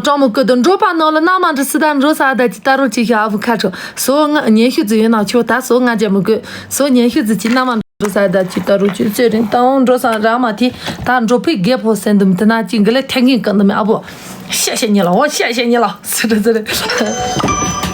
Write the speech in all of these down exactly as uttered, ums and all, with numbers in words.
ཀྲང་མོ་ཀུ་དུ་འགྲོ་པ་ནང་ལ་སྣང་མ་འདྲི་སི་ད་འགྲོ་ས་ད་ཅི་ད་རུང་ཅི་ཤ་ཨ་བུ་ཁ་ཆོ་སོ་ང་ཉན་ཤུ་ཙི་ཡོད་ན་ཆོ་ད་སོ་ང་རྒྱ་མི་དགོས་སོ་ཉན་ཤུ་ཙི་ཅི་སྣང་མ་འགྲོ་ས་ད་ཅི་ད་རུང་ཅི་ཚེ་རིང་ཏང་འགྲོ་ས་ར་མ་ཐི་ད་འགྲོ་ཕི་རྒད་པོ་སེན་དུམ་དེ་ན་ཅི་འགི་ལེ་ཐེག་གིན་ཀི་འདི་མི་ཨ་བོ་ཤ་ཤ་ཉེ་ལ་འོ་ཤ་ཤ་ཉེ་ལ་སི་རི་སི་རི་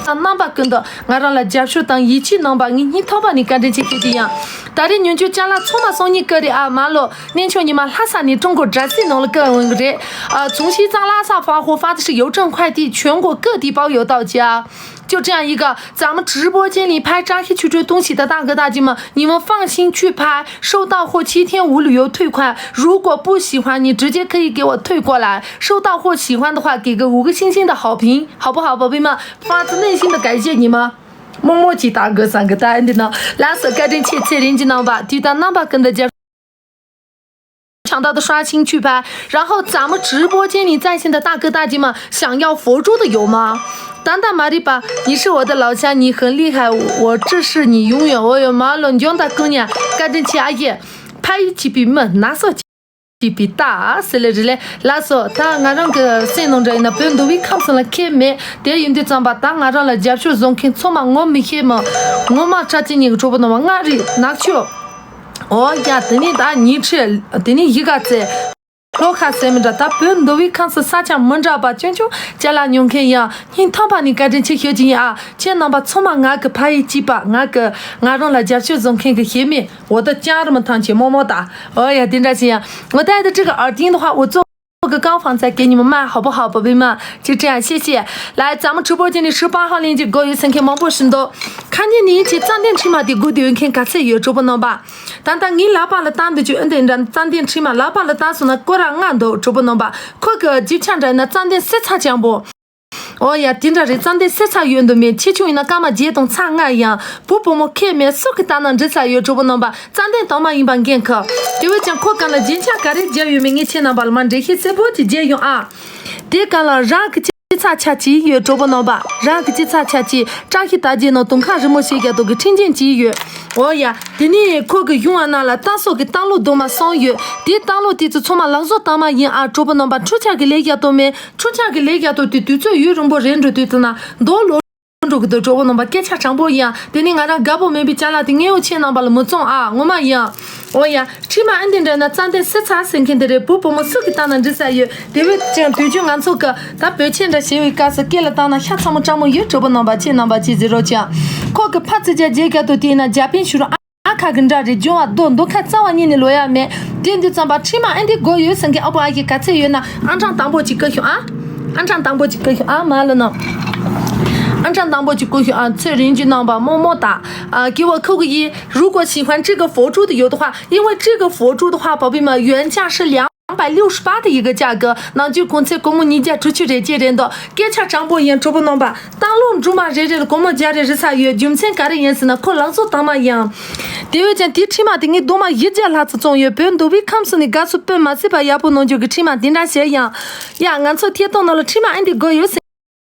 རྣམ་པ་ཀུན་ཏུ་ང་རང་ལ་རྒྱབ་སྐྱོར་དང་ཡིད་ཆེས་གནང་པ་ངས་སྙིང་ཐག་པ་ནས་བཀའ་དྲིན་ཆེ་ཞུ་གི་ཡིན། ད་རེས་ཉོན་ཆོས་ཅ་ལག་ཚང་མ་སང་ཉིན་ཀི་རེད་ཨ་མ་ལོ། 年初你们拉萨你中国这些弄了个问个人，呃，从西藏拉萨发货发的是邮政快递，全国各地包邮到家。就这样一个，咱们直播间里拍扎黑球球东西的大哥大姐们，你们放心去拍，收到货七天无理由退款。如果不喜欢，你直接可以给我退过来。收到货喜欢的话，给个五个星星的好评，好不好，宝贝们？发自内心的感谢你们。么么鸡大哥三个蛋的呢，蓝色干净切切人机能吧，对的，那么跟大家。抢到的刷新去拍，然后咱们直播间里在线的大哥大姐们，想要佛珠的有吗？丹丹玛丽吧，你是我的老乡，你很厉害，我支持你永远。我有马龙江的姑娘，干正起阿姨，拍一起比闷，拿手起比大，是嘞是嘞，拉手，他俺让个谁弄着呢？不用都为看上了看没，得用的张吧，当俺让了家属总看错嘛，我没看嘛，我嘛差几年个做不弄嘛，俺里拿去。 ཨོ་ཡ། དེ་ནས་ད་ཉིན་ཁྲི་དེ་ནས་ཡི་ག་ཚེ། ལྷོ་ཁ་སེ་མི་འདྲ་ད་བོད་མདོ་དབུས་ཁམས་སུ་ས་ཆ་མི་འདྲ་བ་ཅུང་ཅུང་ཅ་ལག་ཉོ་མཁན་ཡང་སྙིང་ཐག་པ་ནས་བཀའ་དྲིན་ཆེ་ཞུ་རྒྱུ་ཡིན་ཨ། ཁྱེད་རྣམ་པ་ཚང་མ་ང་གི་ཕ་ཡུལ་གཅིག་པ་ང་གི་ང་རང་ལ་རྒྱབ་སྐྱོར་བཟོ་མཁན་གྱི་ཞེ་མེད་འོ་ད་ཅང་རི་མི་ཐང་ཆེ་མོ་མོ་ད། ཨོ་ཡ་དེ་འདྲ་ཞིག་ཡང་འོ་ད་ཡ་ད་ཁྲི་གི་ཨར་ཏིང་དུ་ཧ་འོ་ཙོ། 个高仿在给你们卖好不好，宝贝们？就这样，谢谢。来，咱们直播间里十八号链接给我有三天毛博神都，看见你一起暂停起码的 good 有人看 卡塞有主播能吧？当当你老板了当的就嗯等着暂停起码老板了打算呢过让俺都主播能吧？可个就抢着呢暂停色彩讲不？哦呀，盯着人暂停色彩有都没，七九那干嘛接动惨啊呀？不不么看没，手给打能这才有主播能吧？ རྩ་འདན་དང་མ་ཡིན་པ་འགན་ཁུར། དེ་བས་ཀྱང་ཁོ་གང་ལ་རྒྱན་ཆ་ག་རེ་བརྒྱབ་ཡོད་མེད་ངས་ཁྱེད་རྣམ་པ་ལ་མ་འགྲེལ་བཤད་གསལ་པོ་ཅིག་བརྒྱབ་ཡོང་ཨ། དེ་གང་ལ་རང་གི་ཅི་ཚ་ཆ་ཅིག་ཡོད་གྲོགས་པོ་རྣམ་པ། རང་གི་ཅི་ཚ་ཆ་ཅིག་བཀྲ་ཤིས་རྟགས་བརྒྱད་ནང་དུང་ཁ་རི་མོ་ཞིག་རྒྱག་དོ་གི་འཕྲིན་ཅན་ཅིག་ཡོད། འོ་ཡ། དེ་ནས་ཁོ་གི་གཞུང་བ་ནང་ལ་ཏང་སོགས་ཀྱི་ཏང་ལོ་རྡོག་མ་གསུམ་ཡོད། དེའི་ཏང་ལོ་དེ་ཚོ་ཚང་མ་ལག་བཟོ་བཏང་མ་ཡིན་ཨ་གྲོགས་པོ་རྣམ་པ། འཕྲུལ་ཆས་ཀྱི་ལས་རྒྱག་དོ་མེད། འཕྲུལ་ཆས་ཀྱི་ལས་རྒྱག་དོ་དེ་དུས་ཚོད་ཡུན་རིང་པོ་རེད་འགྲོ་དུས་ཚོད་ན་རྡོ་ལོ། འགྲོ་གི་འདུག་གྲོགས་པོ་རྣམ་པ་སྐད་ཆ་དྲང་པོ་ཡིན། དེ་ནི་ང་རང་དགའ་པོ་མིན་པའི་ཅ་ལག་དེ་ངས་འོ་ཁྱེད་རྣམ་པ་ལ་མི་བཙོང་ཨ། ངོ་མ་ཡིན། འཕྲིན་མ་ཨེ་འདི་འདྲ་ན་རྩ་འདི་སི་ཚ་ཟེར་མཁན་དེ་རེད། བུ་བུ་མོ་སུ་གི་སྟེང་ན་འདྲི་ས་ཡོད། དེ་བས་ཀྱང་དུས་རྒྱུན་ང་ཚོ་གི་ད་བོད་ཆས་འདྲ་ཞེས་པའི་སྐབས་སུ་སྐེ་ལ་བཏང་ན་ཤ་ཚ་མོ་སྤྲང་མོ་ཡོད། གྲོགས་པོ་རྣམ་པ་ཁྱེད་རྣམ་པ་ཅི་ཟེར་རོགས་ཀྱང་ཁོ་གི་ཕ་ཙི་ཅག་རྗེས་རྒྱ་དུ་དེ་ན་རྒྱ་པན་ཞུ་རོགས་ཨ། ཁ་གི་འདྲ་རེད། སྦྱོང་བ་རྡོ་མདོ་ཁ་རྩ་བ་ཉིད་ནས་ལོ་ཡ་མེད། དེ་འདི་ཙམ་པ་འཕྲིན་མ་ཨེ་འདི་དགོས་ཡོད་ཟེར་མཁན་ཨ་བོ་ཨ་ཡེ་ག་ཚད་ཡོད་ན་ཨང་གྲངས་དང་པོ་ཅིག་བཀོད་ཤོག་ཨ། ཨང་གྲངས་དང་པོ་ཅིག་བཀོད་ཤོག་ཨ། མ་ལ་ནོ། ཨང་གྲངས་དང་པོ་ཅིག་བཀོད་ཤོག་ཨ། ཚེ་རིང་གི་རྣམ་པ་རྨོ་རྨོ་ད། ཨ། 给我扣个一。 如果喜欢这个佛珠的有的话，因为这个佛珠的话，宝贝们，原价是两百六十八的一个价格，ནང་ཆོས་གོང་ཚད་སྒོར་མོ་ཉིས་བརྒྱ་དྲུག་ཅུ་རེ་གཅིག་རེད་འདུག་སྐད་ཆ་དྲང་པོ་ཡིན་གྲོགས་པོ་རྣམ་པ། སྟག་ལུང་འབྲུ་མ་རེ་རེ་ལ་སྒོར་མོ་བརྒྱ་རེ་རེ་ས་ཡོད། རྒྱུ་མཚན་ག་རེ་ཡིན་ཟེར་ན་ཁོ་ལག་བཟོ་དང་མ་ཡིན། དེ་བས་ཀྱང་དེའི་འཕྲིན་མ་དེ་ངས་རྡོག་མ་བཞི་བརྒྱ་ལྷག་ཙམ་བཙོང་ཡོད། བོད་མདོ་དབུས་ཁམས་གསུམ་ནས་དགའ་བསུ་དཔེ་མ་སྲིད་པ་ཡག་པོ་གནང་རྒྱུ་གི་འཕྲིན་མ་དེ་འདྲ་བྱས་ཡང་། ཡ་ང་ཚོ་ཐད་གཏོང་ནང་ལ་འཕྲིན་མ་ཨེ་འདི་དགོས་ཡོད་ཟེར་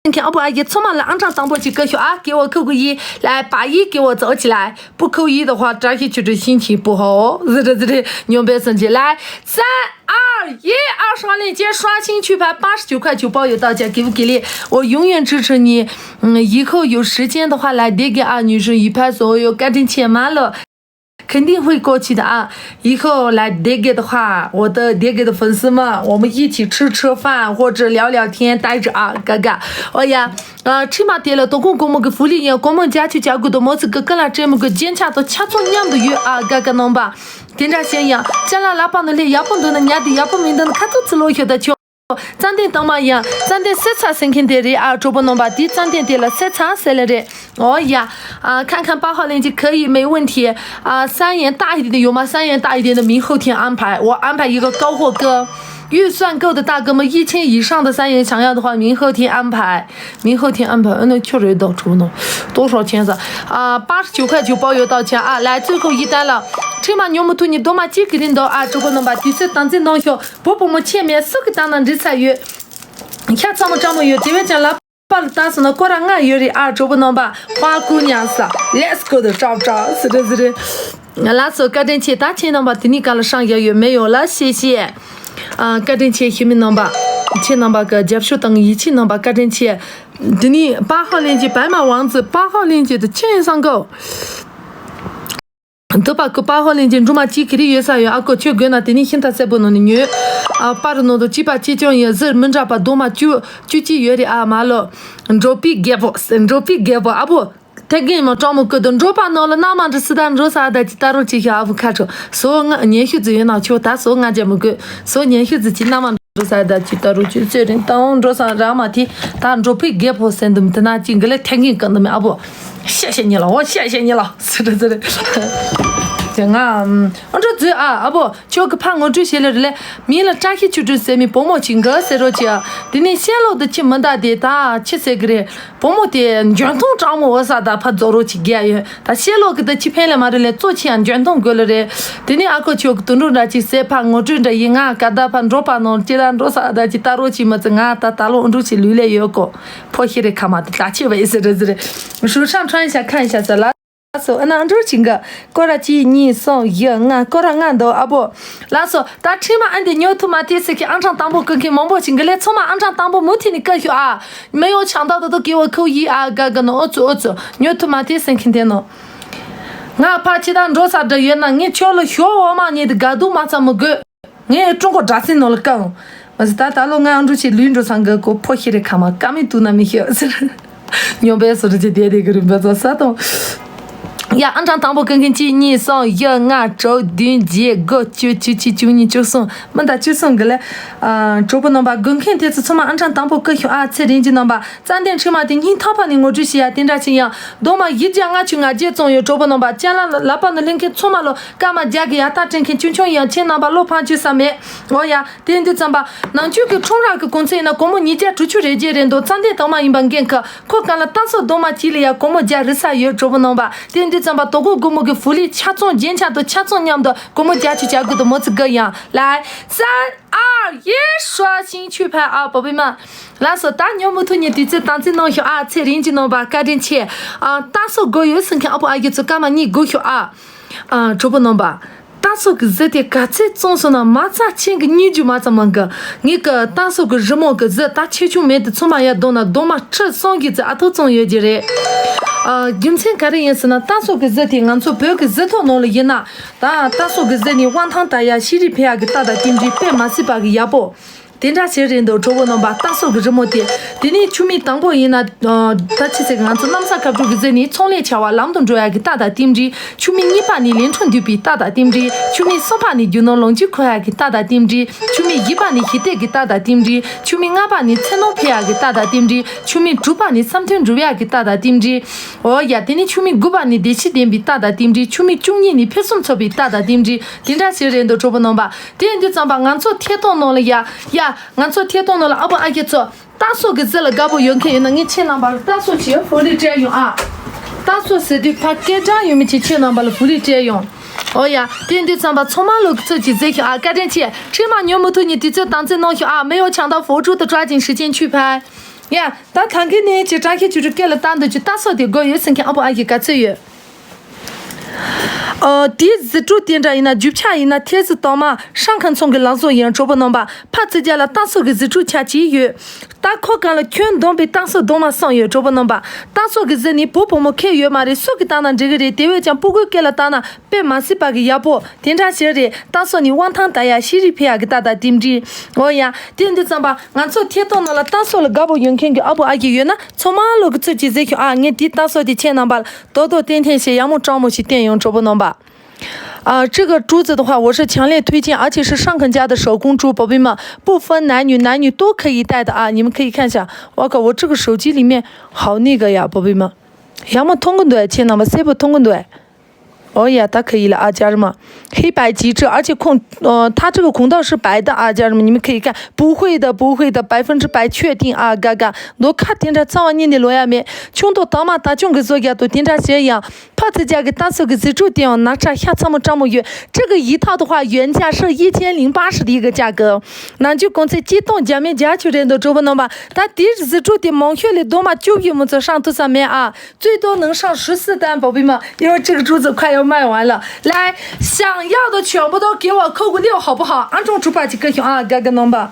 མཁན་ཨ་བོ་ཨ་ཡེ་ཚང་མ་ལ་ཨང་གྲངས་དང་པོ་ཅིག་བཀོད་ཤོག་ཨ། 给我扣个一。 来，把一给我走起来。 不扣一的话，扎黑球球心情不好哦。是的，是的，牛背生气。来，三二一，二十号链接刷新去拍八十九块九包邮到家，给不给力？我永远支持你。嗯，以后有时间的话来点给啊，女生一拍所有，干净钱满了。肯定会过去的啊。以后来点给的话，我的点给的粉丝们，我们一起吃吃饭或者聊聊天，待着啊，嘎嘎。哦呀。 ཨ། འཕྲིན་མ་དེ་ལ་དོ་དགོང་དགོང་མོ་གི་ཧྥུ་ལི་ཡང་དགོང་མོ་འཇའ་ཆུ་བྱ་དགོས་དོ་མོ་ཚིག་གི་ཀི་ལ་སྤྲད་མོ་གི་རྒྱན་ཆ་དང་ཆ་ཚང་མཉམ་དུ་ཡོད་ཨ། དགའ་དགའ་གནང་པ། དེ་འདྲ་བྱས་ཡང་ཅ་ལག་ལག་པ་ནང་སླེབས། ཡག་པོ་འདུག་ན་ཉར་དེ། ཡག་པོ་མི་འདུག་ན་ཁ་ཐུག་ཚུར་ལོག་ཤོག་ད་ཆོག་རྩ་འདན་དང་མ་ཡང་རྩ་འདན་སེ་ཚ་ཟེར་མཁན་དེ་རེད་ཨ། གྲོགས་པོ་རྣམ་པ། དེའི་རྩ་འདན་དེ་ལ་སེ་ཚ་ཟེར་ལེ་རེད། ཨོ་ཡ། ཨ། 看看八号链接可以，没问题。啊，三元大一点的有吗？三元大一点的明后天安排，我安排一个高货哥。 预算够的大哥们，一千以上的三元想要的话，明后天安排。明后天安排，嗯，那确实到出呢，多少钱子？啊，八十九块九包邮到家啊！来，最后一单了，这嘛牛木兔你多嘛几个人都啊，主播能把第四单子弄好，伯伯们前面四个单子你才有，下次我们这么有，这边讲了。 པར་ལྟ་སོང་ན་ཁོ་རང་ང་ཡོད་རེད་ཨ། གྲོགས་པོ་རྣམ་པ། 花姑娘ས། Let's go 的 ཀྲབ་ཀྲབ་ཟི་རི་ཟི་རི། ང་ལ་སོ་བཀའ་དྲིན་ཆེ། ད་ཁྱེད་རྣམ་པ་དེ་ནི་ག་ལ་ཧྲང་ཡ་ཡོད་མེད་ཡོད་ལ་ཤེས་ཤེས། ཨ། བཀའ་དྲིན་ཆེ། ཞི་མི་རྣམ་པ། ཁྱེད་རྣམ་པ་གི་རྒྱབ་སྐྱོར་དང་ཡིད་ཆེས་རྣམ་པ་བཀའ་དྲིན་ཆེ། འདི་ནི་八号链接，白马王子八号链接的庆元上购。འདི་པ་ཀུ་八号链接་འབྲུ་མ་གཅིག་གི་རིགས་ཡོད་ས་ཡོད། ཨ་ཀོ་ཁྱོད་དགོས་ན་དེ་ནི་ཤིན་ཏུ་གསལ་པོ་ནང་ནས་ཉོས། ཨ། པར་ནང་དུ་གཅིག་པ་གཅིག་རྐྱང་ཡོད། ཟུར་མི་འདྲ་པ་རྡོག་མ་བཅུ་བཅུ་གཅིག་ཡོད་རེད། ཨ་མ་ལོ། འབྲོག་པའི་རྒད་པོ། འབྲོག་པའི་རྒད་པོ་ཨ་བོ། ཐེག་གིན་མ་གྲོགས་མོ་ཀུ་དུ་འབྲོག་པ་ནང་ལ་སྣ་མང་དུ་སི་ད་འགྲོ་ས་ད་ཅི་ད་རོ་ཅི་ཤ་ཨ་བུ་ཁ་ཁྲོ་སོ་ང་ཉན་ཤུ་ཙི་ཡོད་ན་ཆོ་ད་སོ་ང་རྒྱ་མི་དགོས་སོ་ཉན་ཤུ་ཙི་ཅི་སྣ་མང་འགྲོ་ས་ད་ཅི་ད་རོ་ཅི་ཙེ་རིན་ཏང་འགྲོ་ས་ར་མ་ཐི་ད་འབྲོག་པའི་རྒད་པོ་སེན་དུམ་དེ་ན་ཅི་འགི་ལེ་ཐེག་གིན་ཀུན་དུ་མི་ཨ་བོ་ཤ་ཤ་ཉི་ལ་འོ་ཤ་ཤ་ཉི་ལ་སི་རི་ཙི་རི་ང་འགྲོ་ཙི་ཨ་ཨ་བོ། ཁྱོད་ཀྱི་ཕ་ངོ་སྤྲོད་བྱེད་ལེ་རེ་ལེ། མིང་ལ་བཀྲ་ཤིས་ཆོས་སྒྲོན་ཟེར་མི་བུ་མོ་ཅིག་འགའ་ཟེར་རོ་ཅི་ཨ། དེ་ནས་ཤེས་ལོག་ཏུ་ཁྱི་མི་འདའ་དེ་ད་ཁྱི་ཟེར་གི་རེད། བུ་མོ་དེ་འཇོན་ཐང་དྲང་མོ་འོ་ས་ད་ཕ་རྫོགས་རོ་ཅིག་རྒྱ་ཡོད། ད་ཤེས་ལོག་གི་ད་ཁྱི་ཕན་ལེ་མ་རེ་ལེ་གཙོ་ཆེ་ཡང་འཇོན་ཐང་དགོས་ལེ་རེད། དེ་ནས་ཨ་ཁོ་ཁྱོད་ཀྱི་དུད་འགྲོ་འདྲ་ཅིག་ཟེར་ཕ་ངོ་སྤྲོད་འདྲ་ཡིན་ང་ག་ད་ཕ་འགྲོ་པ་ནང་ཅི་ད་འགྲོ་ས་ད་ཅི་ད་རོ་ཅིག་མི་ཚེ་ང་ད་ད་ལོ་འགྲོ་ཅིག་ལུས་ལེ་ཡོད་གོ། ཕོ་ཤི་རེ་ཁ་མ་དེ་ད་ཆེ་བ་ཡི་ཟེར་རེ་ཟེར་རེ། ཧྲུའུ་ཧྲང་ཁྲང་ཤ་ཁན་ཤ་ཟེར་ལ། སོ་ཨ་ན་འགྲོ་ཅིང་གི་སྐོར་ར་གཅིག་གཉིས་གསུམ་བཞི་ལྔ་སྐོར་ར་ལྔ་འདུག་ཨ་བོ། ལགས་སོ་ད་ཁྲིད་མ་ཨ་འདི་ཉོ་ཐུབ་མ་དེ་ཟེར་གི་ཨང་གྲངས་དང་པོ་ཀུན་མཁན་མང་པོ་ཅིང་གི་ལས་ཚང་མ་ཨང་གྲངས་དང་པོ་མུ་མཐུད་ནས་བཀའ་ཞུ་ཨ། མི་ཡོང་ཆང་ད་ད་དུ་ཀེ་བ་ཁུ་ཡི་ཨ་དགའ་དགའ་ནོ་ཨོ་ཙུ་ཨོ་ཙུ་ཉོ་ཐུབ་མ་དེ་ཟེར་མཁན་དེ་ནོ། ང་ཕ་ཁྱི་དང་འགྲོ་ས་འདྲ་ཡོད་ན་ངས་ཁྱོད་ལ་ཞོ་འོ་མ་ཉེ་དུ་དགའ་སྡུག་མ་ཚ་མི་དགོས། ངས་ཀྲུང་གོ་དྲ་སྲིན་ནང་ལ་བཀའ་འོང་། མ་ཟི་ད་ད་ལོ་ང་ཨང་གྲུ་ཆེ་ལུས་འགྲོ་སང་གི་ཀོ་ཕོ་ཤི་རེ་ཁ་མ་ཀ་མི་ཏུ་ན་མི་ཤི་ཟེར། ཉོ་བའི་སོ་རི་ཅི་དེ་དེ་གི་རིམ་པ་ཚོ་ས་དང་། ཡ་ཨང་གྲངས་དང་པོ་ཀུན་མཁན་གཅིག་གཉིས་གསུམ་བཞི་ལྔ་དྲུག་བདུན་བརྒྱད་དགུ་བཅུ་བཅུ་གཅིག་བཅུ་གཉིས་བཅུ་གསུམ་མི་ད་བཅུ་གསུམ་གི་ལས། གྲོགས་པོ་རྣམ་པ་དགོས་མཁན་དེ་ཚོ་ཚང་མ་ཨང་གྲངས་དང་པོ་ཀུ་ཤོག་ཨ་ཚེ་རིང་གི་རྣམ་པ། རྩ་འདེམས་ཁྲིད་མ་དེ་སྙིང་ཐག་པ་ནས་ངོ་སྤྲོད་བྱེད་ཡ་དེ་འདྲ་ཞིག་ཡང་རྡོག་མ་བཞི་བརྒྱ་ལྔ་བཅུ་ང་བརྒྱད་བཙོང་ཡོད། གྲོགས་པོ་རྣམ་པ་ཅན་ལ་ལ་པ་ནི་ལྷན་ཁྱེད་ཚང་མ་ལོ་སྐར་མ་བརྒྱ་གི་ཡ་རྟགས་སྤྲད་མཁན་ཆུང་ཆུང་ཡང་ཁྱེད་རྣམ་པ་བློ་ཕམ་བཅུག་ས་མེད། འོ་ཡ་དེ་འདི་ཙམ་པ་ནང་ཆོས་ཀྱི་ཁྲོམ་ར་གི་གོང་ཚད་ཡིན་ན་སྒོར་མོ་ཉིས་བརྒྱ་དྲུག་ཅུ་རེ་བརྒྱད་རེད་འདུག་རྩ་འདེམས་དང་མ་ཡིན་པ་འགན་ཁུར་ཁོ་གང་ལ་རྟ་སོ་རྡོག་མ་གཅིག་ལ་ཡ་སྒོར་མོ་བརྒྱ་རི་ས་ཡོད། གྲོགས་པོ་རྣམ་པ་དེ་འདི་ཙམ་པ་དོ་དགོང་དགོང་མོ་གི་ཧྥུ་ལི་ཆ་ཚང་རྒྱན་ཆ་དང་ཆ་ཚང་མཉམ་དུ་སྒོར་མོ་བརྒྱ་ཅུ་བྱ་དགོས་འདུག་མོ་ཚི་གི་ཡང་ལ་ས། ཨ་ཡེ་ཧྲ་ཤིང་ཆུ་ཕ་ཨ་བ་བི་མ། ལགས་སོ་ད་ཉོ་མུ་ཐུ་ཉི་དུས་ཚོད་དང་ཚིག་གནང་ཤོག་ཨ་ཚེ་རིང་གི་རྣམ་པ་བཀའ་དྲིན་ཆེ། ཨ་རྟ་སོ་དགོས་ཡོད་ཟེར་མཁན་ཨ་བུ་ཨ་རྒྱ་ཚོ་སྐར་མ་གཉིས་དགོས་ཤོག་ཨ། ཨ་གྲོགས་པོ་རྣམ་པ། རྟ་སོ་གི་གཟི་དེ་ག་ཚད་བཙོང་སོང་ན་མ་རྩ་ཆེན་གི་གཉིས་རྒྱུ་མ་ཚ་མང་གི། ངེད་ཀྱི་རྟ་སོ་གི་རི་མོ་གི་གཟི་ད་ཆེ་ཆུང་མེད་དུ་ཚང་མ་ཡར་བསྡོམས་ན་རྡོག་མ་ཁྲི་གསུམ་གི་ཚད་ཨ་ཐུར་བཙོང་ཡོད་ཀྱི་རེད། ཨ་རྒྱུ་མཚན་ག་རེ་ཡིན་ཟེར་ན་རྟ་སོ་གི་གཟི་དེ་ང་ཚོ་བོད་ཀྱི་གཟི་ཐོག་ནང་ལ་ཡིན་ན། ད་རྟ་སོ་གི་གཟི་ནི་དབང་ཐང་ད་ཡ་ཤེས་རིག་འཕེལ་ཡག་གི་རྟགས་དང་རྟེན་འབྲེལ་དཔེ་མ་སྲིད་པ་གི་ཡག་པོ། དེ་འདྲ་ཞིག་རེད་འདུག་གྲོགས་པོ་རྣམ་པ་རྟ་སོ་གི་རི་མོ་དེ། དེ་ནས་ཆུ་མིག་དང་པོ་ཡིན་ན། ད་ཆི་ཟེར་ང་ཚོ་གནམ་ས་ཁ་དྲུག་གི་གཟི་ནི་ཚོང་ལས་བྱ་བ་ལམ་དུ་འགྲོ་ཡག་གི་རྟགས་དང་རྟེན་འབྲེལ། ཆུ་མིག་གཉིས་པ་ནི་ལས་འཕྲོ་འདུས་པའི་རྟགས་དང་རྟེན་འབྲེལ། ཆུ་མིག་གསུམ་པ་ནི་རྒྱུ་ནོར་ལོངས་སྤྱོད་འཁོར་ཡག་གི་རྟགས་དང་རྟེན་འབྲེལ། ཆུ་མིག་བཞི་པ་ནི་ཞི་བདེ་གི་རྟགས་དང་རྟེན་འབྲེལ། ཆུ་མིག་ལྔ་པ་ནི་ཚེ་ནོར་འཕེལ་ཡག་གི་རྟགས་དང་རྟེན་འབྲེལ། ཆུ་མིག་དྲུག་པ་ནི་བསམ་དོན་འགྲུབ་ཡག་གི་རྟགས་དང་རྟེན་འབྲེལ། འོ་ཡ་དེ་ནི་ཆུ་མིག་དགུ་པ་ནི་བདེ་སྐྱིད་ལྡན་པའི་རྟགས་དང་རྟེན་འབྲེལ། ཆུ་མིག་བཅུ་གཉིས་ནི་ཕུན་སུམ་ཚོགས་པའི་རྟགས་དང་རྟེན་འབྲེལ། དེ་འདྲ་ཞིག་རེད་འདུག་གྲོགས་པོ་རྣམ་པ། དེ་ཡིན་དུས་ཙམ་པ་ང་ཚོ་ཐད་གཏོང་ནང་ལ་ཡ་ཡ་ང་ཚོ་ཐད་གཏོང་ནང་ལ་ཨ་བུ་ཨ་རྒྱ་ཚོ་རྟ་སོ་གི་གཟི་ལ་དགའ་པོ་ཡོད་མཁན་ཡོད་ན་ངས་ཁྱེད་རྣམ་པ་ལ་རྟ་སོ་ཞིག་ཧྥུ་ལི་སྤྲད་ཡོང་ཨ། རྟ་སོ་ཟེར་དུས་ཕ་སྐད་གྲགས་ཡོད་མི་ཅིག་ཁྱེད་རྣམ་པ་ལ་ཧྥུ་ལི་སྤྲད་ཡོང་། ཨོ་ཡ་དེ་ཡིན་དུས་ཙམ་པ་ཚང་མ་ལོ་གི་ཚོད་ཀྱི་གཟི་ཞིག་ཨ་བཀའ་དྲིན་ཆེ། ཁྲིད་མ་ཉོ་མུ་ཐུ་ཉི་དུས་ཚོད་དང་ཚེ་གནང་ཤོག་ཨ། 没有抢到佛珠的抓紧时间去拍。 ཡ། ད་ཐང་གི་ནས་ཅི་དྲག་ཤེས་ཅུ་ཀེ་ལ་ལྟ་འདོད་ཀྱི་རྟ་སོ་དེ་དགོས་ཡོད་ཟེར་མཁན་ཨ་བུ་ཨ་ཡི་ག་ཚོད་ཡོད། ཨ་དེའི་གཟི་ཁྲུ་དེ་འདྲ་ཡིན་ན་རྒྱུ་ཆ་ཡིན་ན་ཐེལ་ཙེ་དང་མ་ཧྲང་ཁང་ཚོང་གི་ལག་བཟོ་ཡིན། གྲོགས་པོ་རྣམ་པ་ཕ་ཙི་རྒྱ་ལ་རྟ་སོ་གི་གཟི་ཁྲུ་ཆ་གཅིག་ཡོད། རྟ་ཁོ་གང་ལ་ཁྱོན་བསྡོམས་པའི་རྟ་སོ་རྡོག་མ་གསུམ་ཡོད། གྲོགས་པོ་རྣམ་པ་རྟ་སོ་གི་གཟི་ནི་བུ་བུ་མོ་ཁེ་ཡོད་མ་རེད། སུ་གི་ལྟ་ན་འགྲིག་གི་རེད། དེ་བས་ཀྱང་སྤུ་གུའི་སྐེ་ལ་ལྟ་ན། དཔེ་མ་སྲིད་པ་གི་ཡག་པོ་དེ་འདྲ་ཞིག་རེད། རྟ་སོ་ནི་དབང་ཐང་ད་ཡ་ཤེས་རིག་འཕེལ་ཡག་གི་རྟགས་དང་རྟེན་འབྲེལ། འོ་ཡ། དེ་འདི་ཙམ་པ་ང་ཚོ་ཐད་གཏོང་ནང་ལ་རྟ་སོ་ལ་དགའ་པོ་ཡོད་མཁན་གྱི་ཨ་བུ་ཨ་ཡི་ཡོད་ན་ཚང་མ་ལོ་གི་ཚོད་ཀྱི་གཟི་ཞིག་ཨ། ངས་དེའི་རྟ་སོ་དེ་ཁྱེད་རྣམ་པ་ལ་དོ་དོ་ཏན་ཏན་ཞེས་ཡག་མོ་དྲང་མོ་ཞིག་བསྟན་ཡོང་གྲོགས་པོ་རྣམ་པ། 啊，这个珠子的话，我是强烈推荐，而且是上肯家的手工珠，宝贝们，不分男女，男女都可以戴的啊，你们可以看一下。我靠，我这个手机里面好那个呀，宝贝们，ཡག་མོ་མཐོང་གི་འདུག་ཨ། ཁྱེད་རྣམ་པ་གསལ་པོ་མཐོང་གི་འདུག་ཨ། 哦呀，它可以了啊，家人们。黑白极致，而且孔，呃，它这个孔道是白的啊，家人们，你们可以看，不会的，不会的，百分之百确定啊，嘎嘎。 ནོ་ཁ་དེ་འདྲ་རྩ་བ་ཉིད་ནས་ལོ་ཡ་མེད། ཆུང་དུ་དང་མ་ད་ཆུང་གི་བཟོ་རྒྱག་ཏུ་དེ་འདྲ་བྱེད་ཡང་། ཕ་ཚི་ཅག་གི་ཏ་སོ་གི་ཟི་ཁྲུ་དེའང་ན་ཁྲ་ཤ་ཚ་མོ་ཀྲ་མོ་ཡོད། ཁྲི་གི་ཡིག་ཐག་ཏུ་ཧྭ་ཡོན་ཅག་ཧྲི་ཡི་ཆེན་ལིང་པ་ཧྲི་དེ་གི་ཅག་གི། ནང་ཆུ་གོང་ཚད་སྤྱི་སྟོང་བརྒྱ་མེད་བརྒྱ་ཆུ་རེད་འདུག་གྲོགས་པོ་རྣམ་པ། ད་དེའི་ཟི་ཁྲུ་དེ་མང་ཤོས་ལས་རྡོག་མ་བཅུ་གི་མི་ཚོ་ཧྲང་ཐུ་ས་མེད་ཨ། 最多能上十四单，宝贝们，因为这个珠子快要卖完了。来，想要的全部都好不好？俺种猪八戒个熊啊，嘎嘎能吧？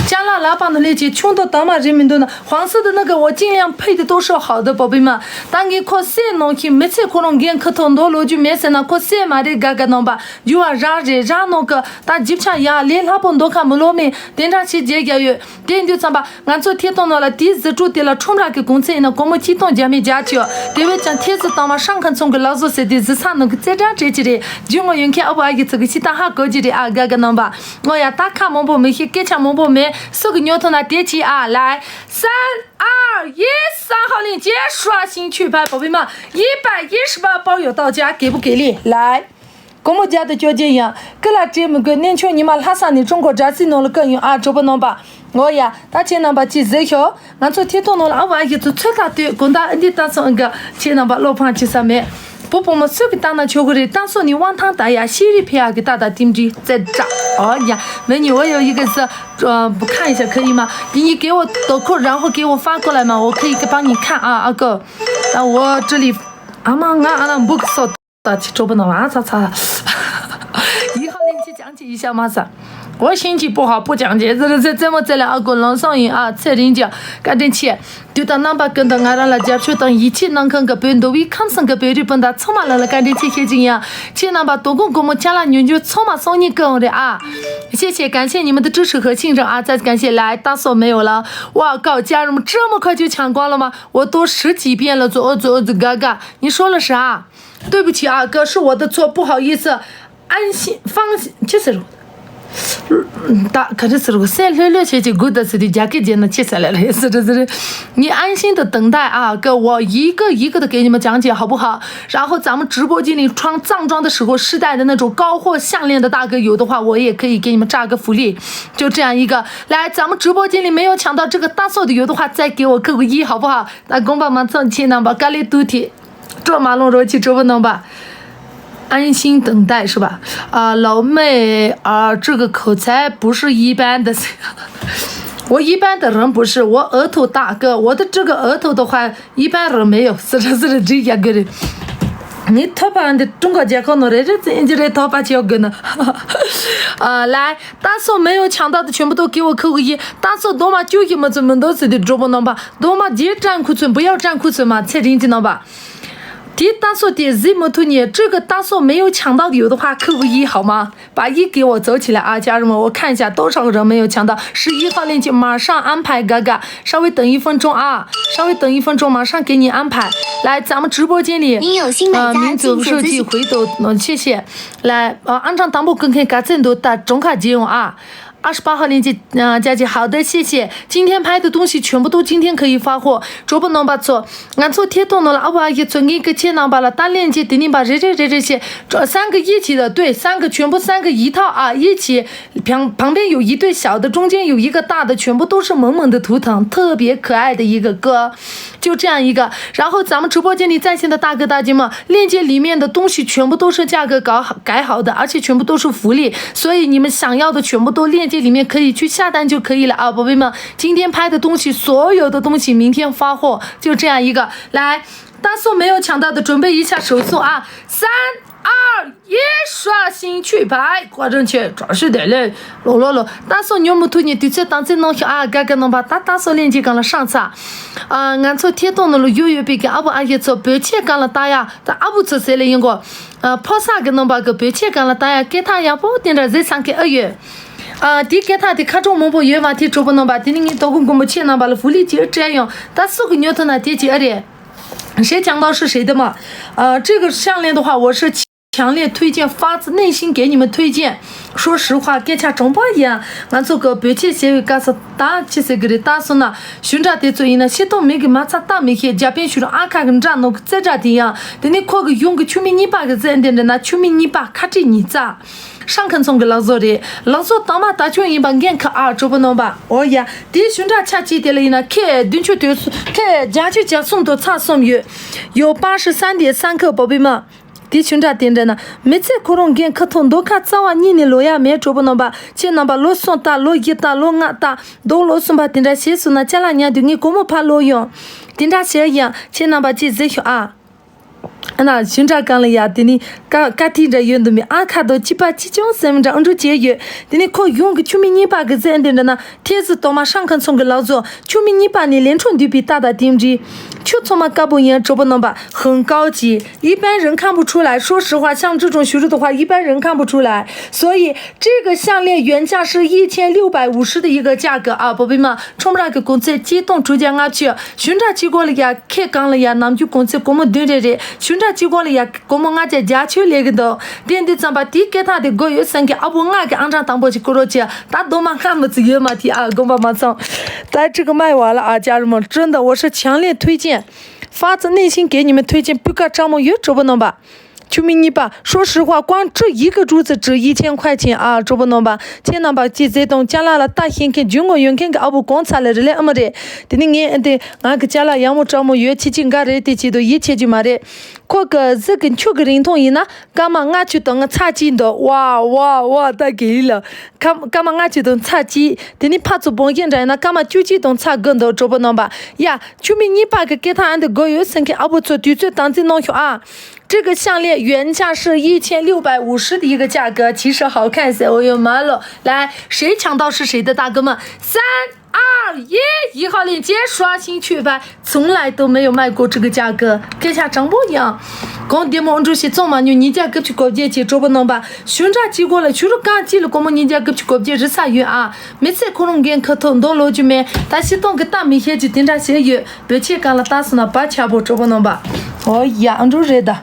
ཅ་ལག་ལག་པ་ནང་ལས་ཀྱི་ཆུང་དུ་དྭངས་མ་རེད་མི་འདུག་ན། 黄色的那个我尽量配的都是好的，宝贝们。 ད་ངས་ཁོ་བསད་ནང་བཞིན་མི་ཚེ་ཁོ་རང་འགན་ཁུར་ཐོག་འདོགས་ལོ་རྒྱུས་མེད་ཟེར་ན་ཁོ་བསད་མ་རེད། དགའ་དགའ་ནང་པ་རྒྱུ་བ་རག་རེད། རག་ནང་གི་ད་ཇིབ་ཆ་ཡག་ལས་སླ་པོ་འདོགས་ཁ་མི་ལོ་མེད་དེ་འདྲ་ཞིག་བརྗེད་རྒྱ་ཡོད། དེ་འདུག་ཙམ་པ་ང་ཚོ་ཐད་གཏོང་ནང་ལ་དེའི་ཟི་ཁྲུ་དེ་ལ་ཁྲོམ་ར་གི་གོང་ཚད་ཡིན་ན་སྒོར་མོ་གཅིག་སྟོང་བརྒྱ་མེད་བརྒྱ་ཆོད། དེ་བས་ཀྱང་ཐེ་ཟི་དང་མ་ཧྲང་ཁ་ཚོང་གི་ལག་བཟོ་ཟེར་དེ་ཟི་ས་ནང་གི་རྩེ་གྲ་སྤྲད་ཀྱི་རེད། རྒྱུ་ངོ་ཡོད་མཁན་ཨ་བུ་ཨ་ཡི་ཚོ་གི་ཤི་ཏང་ཧ་གོ་གི་རེད་ཨ། དགའ་དགའ་ནང་པ། ངོ་ཡ་ད་ཁ་མང་པོ་མི་ཤེས། སྐད་ཆ་མང་པོ་མེད། སུ་གི་ཉོ་ཐུབ་ན་དེ་གྱིས་ཨ། 来，三二一，三号链接刷新去拍，宝贝们，一百一十八包邮到家，给不给力？来， སྒོར་མོ་བརྒྱ་དང་བཅོ་བརྒྱད་ཡང་ཀི་ལ་སྤྲད་མི་དགོས། གནས་མཆོག་ཉི་མ་ལྷ་ས་ནས་ཀྲུང་གོ་རྒྱལ་སའི་ནང་ལ་བསྐུར་ཡོང་ཨ། གྲོགས་པོ་རྣམ་པ། ངོ་ཡ། ད་ཁྱེད་རྣམ་པ་ཅིག་གཟིགས་ཤོག་ང་ཚོ་ཐད་གཏོང་ནང་ལ་ཨ་བ་ཨ་ཡི་ཚོ་ཚོད་ལྟ་དུས་དགོང་དག་ཨ་འདི་ལྟ་སོང་ཨ། ག་ཁྱེད་རྣམ་པ་བློ་ཕམ་བྱེད་ས་མེད། བུ་བུ་མོ་སུ་གི་ལྟ་ན་ཆོག་གི་རེད། ལྟ་སོང་ནི་དབང་ཐང་ད་ཡ་ཤེས་རིག་ཕི་ཡ་གི་ད་ད་ཏིམ་ཏི་ཙེ་ཏྲ། ཨོ་ཡ། མེ་ཉི་འོ་ཡོ་ཡི་གེ་སི་ཁ་ཡི་ཤ་ཁ་ཡི་མ་དེ་ཉི་གེ་འོ་དོ་ཁོ་རང་ཧོ་གེ་འོ་ཧྥ་ཀོ་ལ་མ་འོ་ཁ་ཡི་གེ་པ་ཉི་ཁ་ཨ་ཨ་ཀོ། ད་འོ་ཏྲི་ལི་ཨ་མ་ང་ཨ་ན་འབུག་སོ། 大气周不能玩，擦擦。一号链接讲解一下嘛啥？我心情不好不讲解，这这这这么这两个冷上瘾啊，这人家干真气。对到南巴跟到俺让了接触到一切南坑个本都为看上个本日本的充满了了干真气黑金呀，去南巴多公公们加了牛牛充满送你个的啊，谢谢感谢你们的支持和信任啊，再次感谢来大嫂没有了，哇靠，家人们这么快就抢光了吗？我多十几遍了，左左左嘎嘎，你说了啥？ 对不起啊，哥，是我的错，不好意思。安心，放心，这是。ད་ག་རེ་ཟེར་གོ་སེམས་ལྷོད་ལྷོད་བྱེད་ཀྱི་དགོས་ད་ཟེར་དུས་རྒྱ་སྐད་རྒྱབ་ན་ཅི་ཟེར་ལེ་རེད་ཟེར་ཟེར། 你安心的等待啊，哥，我一个一个的给你们讲解好不好？然后咱们直播间里穿藏装的时候试戴的那种高货项链的大哥有的话，我也可以给你们炸个福利，就这样一个。来，咱们直播间里没有抢到这个大送的有的话，再给我扣个一，好不好？ ད་དགོངས་པ་མ་ཚོམས་ཁྱེད་རྣམ་པ་དཀའ་ལས་ཏུ་ཐེ། སྤྲོ་མ་ལོང་རོགས་ཀྱི་གྲོགས་པོ་རྣམ་པ། 安心等待是吧？啊，老妹儿，这个口才不是一般的。我一般的人不是，我额头大个，我的这个额头的话，一般人没有。是的，是的，这也个人。你头发的中国结婚了，人家这人家的头发结婚呢。啊，来，大送没有抢到的全部都给我扣个一。大送多么就一么怎么都是的，主播能吧？ 多么别占库存，不要占库存嘛，蔡婷姐呢吧？第一大送点 Z 摩托呢，这个大送没有抢到的有的话扣个一好吗？把一给我走起来啊，家人们，我看一下多少个人没有抢到。十一号链接马上安排，嘎嘎，稍微等一分钟啊，稍微等一分钟，马上给你安排。来，咱们直播间里，您有新买家，呃，民族设计回头，嗯，谢谢。来，呃，安上当铺跟看，感谢你的中卡金融啊。 二十八号链接，嗯，佳姐，好的，谢谢。今天拍的东西全部都今天可以发货。主播能把错，俺错贴动了，啊，不好意思，你给切囊吧了，单链接给你吧，谁谁谁谁写，这三个一起的，对，三个全部三个一套啊，一起旁旁边有一对小的，中间有一个大的，全部都是萌萌的图腾，特别可爱的一个哥。 就这样一个，然后咱们直播间里在线的大哥大姐们，链接里面的东西全部都是价格搞好改好的，而且全部都是福利，所以你们想要的全部都链接里面可以去下单就可以了啊，宝贝们。今天拍的东西，所有的东西明天发货，就这样一个。来，大送没有抢到的，准备一下手速啊，三二一，刷新去拍，挂正去，转世得嘞，咯咯咯。大送牛木兔你的确当真能啊，嘎嘎能把大大送链接刚了上次啊。 ཨ། ང་ཚོ་ཐད་གཏོང་ནང་ལ་ཡོད་ཡོད་པའི་གི་ཨ་བུ་ཨ་ཡེ་ཚོ་བོད་ཆས་སྒང་ལ་ལྟ་ཡ། ད་ཨ་བུ་ཚོ་ཟེར་ལེ་ཡིན་གོ། ཨ། ཕོ་གསར་གི་རྣམ་པ་གི་བོད་ཆས་སྒང་ལ་ལྟ་ཡ་སྐད་ཐག་ཡག་པོ་དེ་འདྲ་ཟེར་ཚང་གི་ཨ་ཡོད། ཨ། དེའི་སྐད་ཐག་དེ་ཁ་གྲངས་མང་པོ་ཡོད་མ་ཐེ་གྲོགས་པོ་རྣམ་པ། དེ་ནི་ངའི་དོ་དགོང་དགོང་མོ་ཁྱེད་རྣམ་པ་ལ་ཧྥུ་ལི་ཅིག་སྤྲད་ཡོང་། ད་སུ་གི་ཉོ་ཐུབ་ན་དེ་ཅིག་ཨ་རེད། 谁抢到是谁的嘛。呃，这个项链的话，我是强烈推荐，发自内心给你们推荐。说实话，སྐད་ཆ་དྲང་པོ་ཡིན། ང་ཚོ་གི་བོད་ཆས་བྱེད་པའི་སྐབས་སུ་ད་ཅི་ཟེར་གི་རེད། ད་སོང་ན་ཞུན་ཁྲག་དེ་ཚོ་ཡིན་ན་ཕྱི་ཐོག་མིག་གིས་མ་ཚད་ལྟ་མི་ཤེས། རྒྱ་དཔོན་ཞུ་རུ་ཨ་ཁ་གི་འདྲ་ནོ་གི་རྩེ་འདྲ་དེ་ཡང་དེ་ནི་ཁོ་གི་ཡུང་གི་ཆུ་མིག་གཉིས་པ་གི་རྩེ་འདི་འདྲ་ན་ཆུ་མིག་གཉིས་པ་ཁ་ཁྲིག་ཉིས་རྩ། ཧྲང་ཁང་ཚོང་གི་ལག་བཟོ་རེད། ལག་བཟོ་དང་མ་ད་ཆུང་ཡིན་པ་འགན་ཁག་ཨ་གྲོགས་པོ་རྣམ་པ། འོ་ཡ། དེའི་ཞུན་ཁྲག་ཆ་གཅིག་དེ་ལ་ཡིན་ན་ཁེ་བདུན་ཅུ་དོན་ཁེ་བརྒྱད་ཅུ་གྱ་གསུམ་དང་ཚེག་གསུམ་ཡོད། ཡོད་པ་ཧྲི་སན་དེ་སན་ཁེ་བོ་བི་མ། དེའི་ཞུན་ཁྲག་དེ་འདྲ་ན་མི་ཚེ་ཁོ་རང་འགན་ཁག་ཐོག་མདོ་ཁ་རྩ་བ་ཉིད་ནས་ལོ་ཡ་མེད་གྲོགས་པོ་རྣམ་པ། ཁྱེད་རྣམ་པ་ལོ་གསུམ་ལྟ་ལོ་བཞི་ལྟ་ལོ་ལྔ་ལྟ་མདོ་ལོ་གསུམ་པ་དེ་འདྲ་བྱས་སོང་ན་ཅ་ལག་ཉར་དུས་ངས་སྒོར་མོ་ཕར་ལོག་ཡོང་། དེ་འདྲ་བྱས་ཡང་ཁྱེད་རྣམ་པ་ཅིག་གཟིགས་ཤོག་ཨ། ཨ་ན་ཞུན་ཁྲག་གང་ལ་ཡ་དེ་ནི་ཀ་ཀ་ཐིག་འདྲ་ཡོད་འདུག་མི་ཨ་ཁ་དོ་ཅི་པ་ཅི་ཅུང་སེམས་འདྲ་ཨུ་འབྲུ་བྱས་ཡོད། དེ་ནི་ཁོ་ཡོང་གི་ཆུ་མིག་གཉིས་པ་གི་ཟས་འདི་འདྲ་ན་ཐེ་ཟི་དོ་མ་ཧྲང་ཁ་ཚོང་གི་ལག་བཟོ་ཆུ་མིག་གཉིས་པ་ནི་ལེན་འཕྲོ་འདུས་པའི་རྟ་དང་དེ་འདྲི། ཆུ་ཚང་མ་དཀར་པོ་ཡིན་གྲོགས་པོ་རྣམ་པ་ཧང་ཀའོ་ཅི་一般人看不出来说实话像这种学生的话一般人看不出来所以这个项链原价是一千六百五十的一个价格啊宝贝们 ཁྲོམ་ར་གི་གོང་ཚད་གཅིག་སྟོང་དྲུག་བརྒྱ་ལྔ་བཅུ། ཞུན་ཁྲག་གཅིག་སྒོར་ལ་ཡ་ཁེ་གང་ལ་ཡ་ནམ་རྒྱུན་གོང་ཚད་སྒོར་མོ་བདུན་རེ་རེད། ཞུན་ཁྲག་གཅིག་སྒོར་ལ་ཡ་སྒོར་མོ་ལྔ་བརྒྱ་བརྒྱད་ཅུ་ལས་གི་འདུག་དེ་འདི་ཙམ་པ་དེའི་སྐད་ཐག་དེ་དགོས་ཡོད་སེམས་ཀྱི་ཨ་བོ་ང་གི་ཨང་གྲངས་དང་པོ་ཅིག་བསྐུར་རོགས་གྱིས། ད་རྡོ་མ་སྔ་མི་ཚོ་ཡོད་མ་དེ་ཨ་དགོངས་པ་མ་ཚོམ། ད་ཅི་གི་མ་ཡི་བ་ལ་ཨ་ཅག་རི་མོ་真的我是强烈推荐发自内心给你们推荐 སྤུས་ཀ་དྲང་མོ་ཡོད་གྲོགས་པོ་རྣམ་པ། ཆུ་མིག་གཉིས་པ་ཧྲོ་ཧྲི་ཧྭ་ཀོང་ཀྲི་ཡི་གེ་ཀྲུའུ་ཙི་ཀྲི་ཡི་ཆེན་ཁོའི་ཆེན་ཨ་གྲོགས་པོ་རྣམ་པ། ཁྱེད་རྣམ་པ་ཅི་ཟེར་དང་ཅ་ལག་ལ་ལྟ་ཤེས་མཁན་རྒྱུས་མངའ་ཡོད་མཁན་གྱི་ཨ་བོ་གང་ཚ་ལ་རི་ལས་ཨ་མ་རེད། དེ་ནི་ངས་ཨ་འདི་ང་གི་ཅ་ལག་ཡག་མོ་དྲང་མོ་ཡོད་ཆེ་ཆེ་འགའ་རེད་དེ་ཆེད་དུ་ཡིད་ཆེས་རྒྱུ་མ་རེད། ཁོ་གི་གཟི་གི་མཆུ་གི་རིང་ཐུང་ཡིན་ན་སྐར་མ་ལྔ་བཅུ་དང་ཚེག་གཅིག་འདུག་ཝ་ཝ་ཝ་ད་གེ་ལི་ལ་སྐར་སྐར་མ་ལྔ་བཅུ་དང་ཚེག་གཅིག་དེ་ནི་ཕར་ཚུར་སྦང་བཞིན་འདྲ་ཡིན་ན་སྐར་མ་བཅུ་གཅིག་དང་ཚེག་དགུ་འདུག་གྲོགས་པོ་རྣམ་པ། ཡ་ཆུ་མིག་གཉིས་པ་གི་སྐད་ཐག་ཨ་འདི་དགོས་ཡོད་སེམས་མཁན་ཨ་བོ་ཚོ་དུས་ཚོད་དམ་འཛིན་གནང་ཤོག་ཨ། 这个项链原价是一千六百五十的一个价格，其实好看些，我有买了。来，谁抢到是谁的，大哥们，三二一，一号链接刷新去吧，从来都没有卖过这个价格，跟下涨不一样。讲点么，这些做嘛，你人家过去搞这些，做不能吧？寻找结果了，就是刚进了，我们人家过去搞这是啥人啊？每次可能跟客头多了就没，但是东个大米些就盯着些有。 བོད་ཆས་གང་ལ་ལྟ་སོང་ན་བ་ཆ་པོ་གྲོགས་པོ་རྣམ་པ། ཨོ་ཡ་ཨ་འགྲོ་རེད་ད།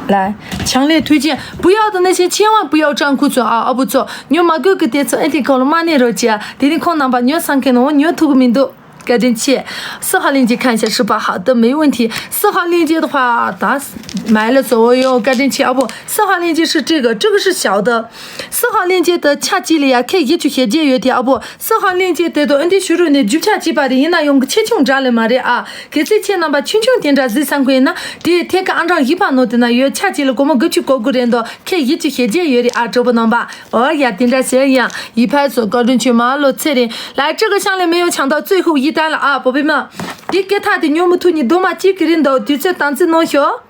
ལ། 强烈推荐，不要的那些千万不要占库存啊！啊不错，你买个个点子，一定考虑买那肉鸡啊，点点空囊吧，你要上开呢，我牛图个名都。 བཀའ་དྲིན་ཆེ། 四号链接看一下是吧？好的，没问题。四号链接的话，打买了所有， བཀའ་དྲིན་ཆེ། 啊不，四号链接是这个，这个是小的。四号链接的恰吉利亚 K 一九斜街有点，啊不， 四号链接得到恩典学院的九千七百的，那用个七千张了嘛的啊。给这千两百千千点赞是三块呢，这天个按照一百弄的呢，有千几了，我们过去搞个人的，可以一起写解约的啊，这不能吧？哦呀，点赞是一样，一排说高中去马路车的，来，这个项链没有抢到最后一单了啊，宝贝们，你给他的牛木兔，你多么几个人都对这单子弄小，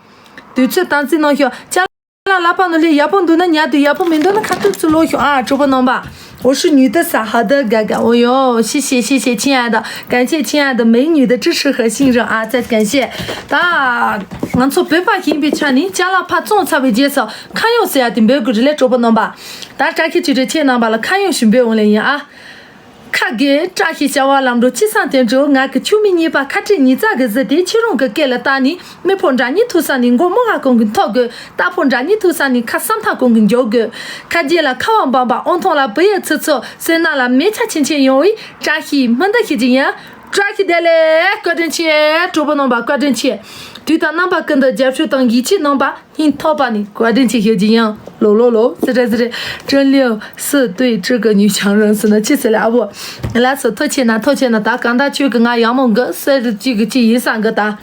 对这单子弄小，加 ལ་ལ་པ་ནོ་ལེ་ཡག་པོ་འདུག་ན་ཉལ་དུ་ཡག་པོ་མི་འདུག་ན་ཁ་ཐུག་ཚུར་ལོག་ཤོག་ཨ་གྲོགས་པོ་རྣམ་པ། 我是女的撒好的嘎嘎哦哟，谢谢谢谢亲爱的，感谢亲爱的美女的支持和信任啊，再感谢。ད་ང་ཚོ་བོད་པ་ཡིན་པའི་ཆ་ནས་ཅ་ལག་ཕར་བཙོང་ཚར་བའི་རྗེས་སུ་ཁ་ཡོང་ཟེར་ཡ་དེ་འབོད་དགོས་རེད་ལེ་གྲོགས་པོ་རྣམ་པ། ད་བཀྲ་ཤིས་ཆོས་སྒྲོན་ཁྱེད་རྣམ་པ་ལ་ཁ་ཡོང་ཞིག་འབོད་འོང་ལེ་ཡིན་ཨ། ཁ་དགེ་བཀྲ་ཤིས་བྱ་བ་ལམ་འགྲོ་ཅི་སང་དོན་འགྲུབ། ང་གི་ཆུ་མིག་གཉིས་པ་ཁ་ཁྲིག་ཉིས་རྩ་གི་གཟི་དེ་ཁྱེད་རང་གི་སྐེ་ལ་བཏགས་ནས་མི་ཕོ་འདྲ་གཉིས་ཐུག་ས་ནས་མགོ་རྨོ་ཧ་གོང་གི་མཐོ་དགོས། རྟ་ཕོ་འདྲ་གཉིས་ཐུག་ས་ནས་ཁ་སམ་ཐག་གོང་གི་མགྱོགས་དགོས། ཁ་རྗེ་ལ་ཁ་བ་འབམ་པ་ཨོང་ཐོང་ལ་བུ་ཡི་ཚུ་ཚོ་སེར་སྣ་ལ་མེ་ཆ་ཆེན་ཆེན་ཡོང་བའི་བཀྲ་ཤིས་སྨོན་འདུན་ཞུ་རྒྱུ་ཡིན། བཀྲ་ཤིས་བདེ་ལེགས། བཀའ་དྲིན་ཆེ། གྲོགས་པོ་རྣམ་པ་བཀའ་དྲིན་ཆེ། དུས་དང་རྣམ་པ་ཀུན་ཏུ་རྒྱབ་སྐྱོར་དང་ཡིད་ཆེས་གནང་བ། སྙིང་ཐག་པ་ནས་བཀའ་དྲིན་ཆེ་ཞུ་རྒྱུ་ཡིན། ལོ་ལོ་ལོ། ཟི་རེ་ཟི་རེ། 真六四对这个女强人是呢，气死了啊不。 ལགས་སོ་ཐུགས་རྗེ་གནང་ཐུགས་རྗེ་གནང་ད་གང་ལྟར་ཁྱོད་ཀྱི་ང་ཡག་མོ་འགི་གསེར་གཅིག་གི་གཅིག་ཡིན་ས་འགི་ད།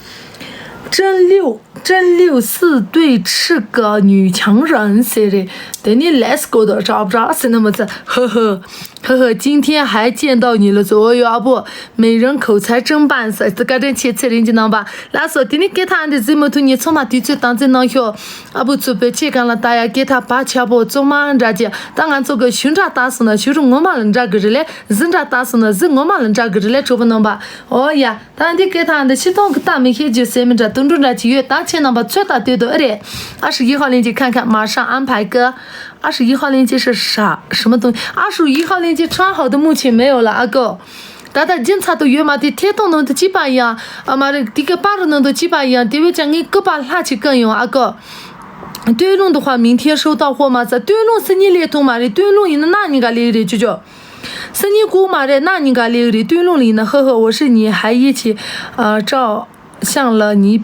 真六真六四对这个女强人 ཟེར་རེད། དེ་ནི་let's go 的 rap rap ཟེར་ན་མི་ཚེ་ཧི་ཧི། ཧི་ཧི། 今天还见到你了 ཟེར། འོ་ཡོ་ཨ་བོ། 美人口才真棒 ཟེར། བཀའ་དྲིན་ཆེ་ཚེ་རིང་གི་རྣམ་པ། ལགས་སོ་དེ་ནི་སྐད་ཐག་འདི་གཟིགས་མི་ཐུབ་ཉེ་ཚང་མ་དུས་ཚོད་དམ་འཛིན་གནང་ཤོག་ཨ་བོ་ཚོ་བོད་ཆས་གང་ལ་ལྟ་ཡ་སྐད་ཐག་བ་ཆ་པོ་གཙང་མ་འདྲ་ཅེ། ད་ང་ཚོ་གི་ཞུ་འདྲ་ལྟ་སོང་ན་ཞུ་རུ་ངོ་མ་ལ་འདྲ་གི་རེད་ལེ། གཟི་འདྲ་ལྟ་སོང་ན་གཟི་ངོ་མ་ལ་འདྲ་གི་རེད་ལེ་གྲོགས་པོ་རྣམ་པ། འོ་ཡ། ད་འདི་སྐད་ཐག་འདི་ཕྱི་ཐོག་གི་ལྟ་མི་ཤེས་རྒྱུ་ཟེར་མི་འདྲ་དུད་འགྲོ་འདྲ་ཅིག་ཡོད། ད་ཁྱེད་རྣམ་པ་ཚོད་ལྟ་དུས་དུ་ཨེ་རེད། 二十一号链接看看，马上安排个。 二十一号链接是啥？什么东西？ 二十一号链接穿好的目前没有了，阿哥。 ད་ལྟ་རྒྱུན་ཚར་དུ་ཡོད་མ་དེ་ཐད་གཏོང་ནང་དུ་གཅིག་པ་ཡང་ཨ་མ་རེད། དེ་ག་པར་ནང་དུ་གཅིག་པ་ཡང་དེ་བས་ཀྱང་ངའི་སྐུ་པར་ལྷག་ཅིག་བསྐུར་ཡོང་ཨ་ཁོ། སྟོད་ལུང་དུ་ཧྭ་མིང་ཐེ་ཧྲོ་ཏ་ཧོ་མ་ས་སྟོད་ལུང་སི་ཉི་ལས་ཐུང་མ་རེད། སྟོད་ལུང་ཡིན་ན་ན་ཉིན་ག་ལས་རེད་ཅོ་ཅོ། སི་ཉི་ཀུ་མ་རེད། ན་ཉིན་ག་ལས་རེད། སྟོད་ལུང་ལ་ཡིན་ན་ཧ་ཧ་འོ་ཧྲི་ཉི་ཧ་ཡི་ཆི་ཨ་ཀྲའོ་ཤང་ལ་ཉི།